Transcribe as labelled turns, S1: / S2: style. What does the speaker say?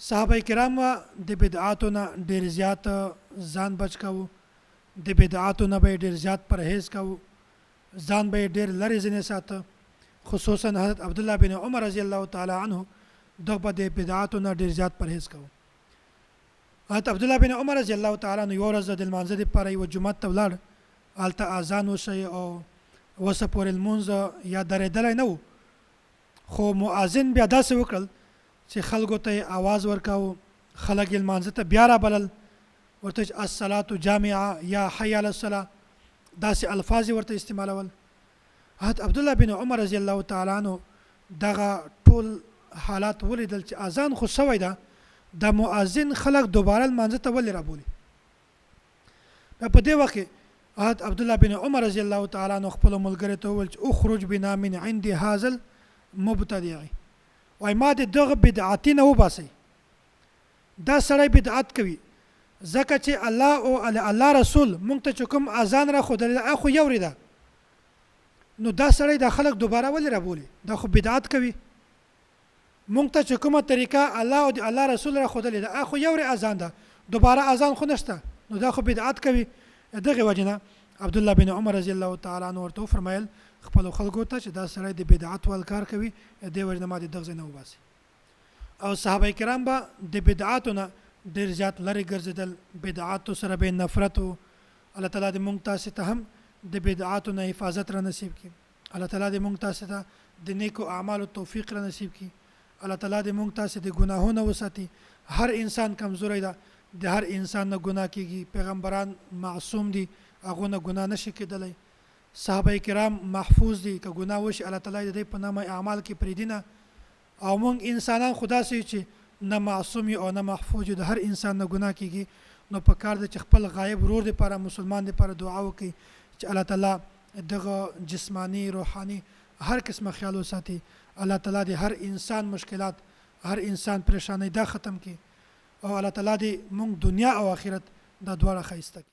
S1: صحابه کرام د بدعاتو نه ډیر زیات ځان بچ کاوه، د بدعاتو نه به یې ډیر زیات پرهیز کاوه، ځان به یې ډیر لرې ځنې ساته. خصوصا حضرت عبدالله بن عمر رضی الله تعالی عنه دغه به د بدعاتو نه ډیر زیات پرهیز کاوه. حضرت عبدالله بن عمر رضی الله تعالی عنه یوه ورځ د لمانځه دپاره یوه جومات ته ولاړ، هلته اذان وشی او اوسه پورې لمونځ یا درېدلی نه و، خو مؤذن بیا داسې وکړل چې خلکو ته یې اواز ورکاوه، خلک یې لمانځه ته بیا رابلل، ورته چې الصلاة جامعه یا حی علی الصلاة داسې الفاظ یې ورته استعمالول. حضرت عبدالله بن عمر رضی الله تعالی عنه دغه ټول حالات ولیدل چې اذان خو سوی ده، دا مؤذن خلک دوباره لمانځه ته ولې رابولي؟ بیا په دې وخت کې حضرت عبدالله بن عمر رضی الله تعالی عنه خپلو ملګرو ته وویل چې اخرج بنا من عند هذا المبتدع، وایي ما د دغه بدعتي نه وباسئ، دا سړی بدعت کوي، ځکه چې الله او الله رسول مونږ ته چې کوم اذان را ښودلی ده هغه خو یو ده، نو دا سړی دا خلک دوباره ولې رابولي، دا خو بدعت کوي. مونږ ته چې کومه طریقه الله او د الله رسول را ښودلې ده هغه خو یو اذان ده، دوباره اذان خو نشته، نو دا خو بدعت کوي. دغه وجې نه عبدالله بن عمر رضی الله تعالی عنه ورته وفرمایل خپلو خلکو ته چې دا سړی د بدعت وال کار کوي، دې وجې نه ما د دغه ځای نه وباسي. او صحابه کرام به د بدعاتو نه ډیر زیات لرې ګرځېدل، بدعاتو سره به نفرت وو. الله تعالی دې مونږ تاسې ته هم د بدعاتو نه حفاظت را نصیب کړي. الله تعالی دې مونږ تاسې ته د نیکو اعمالو توفیق را نصیب کړي. الله تعالی دې مونږ تاسې د ګناهو نه وساتي. هر انسان کمزوری ده، د هر انسان نه ګناه کیږي، پیغمبران معصوم دي، هغو نه ګناه نشي کیدلی. صحابه کرام محفوظ دي، که ګناه وشي الله تعالی د دوی په نامه اعمال کې پریدي نه. او مونږ انسانان خو داسې یو چې نه معصوم یو او نه محفوظ یو، د هر انسان نه ګناه کیږي، نو په کار ده چې خپل غایب ورور دپاره، مسلمان دپاره دعا وکړي چې الله تعالی دغه جسماني، روحاني هر قسمه خیال وساتي. الله تعالی دې هر انسان مشکلات، هر انسان پریشانۍ دا ختم کړي او الله تعالی دې مونږ دنیا او آخرت دا دواړه ښایسته کړي.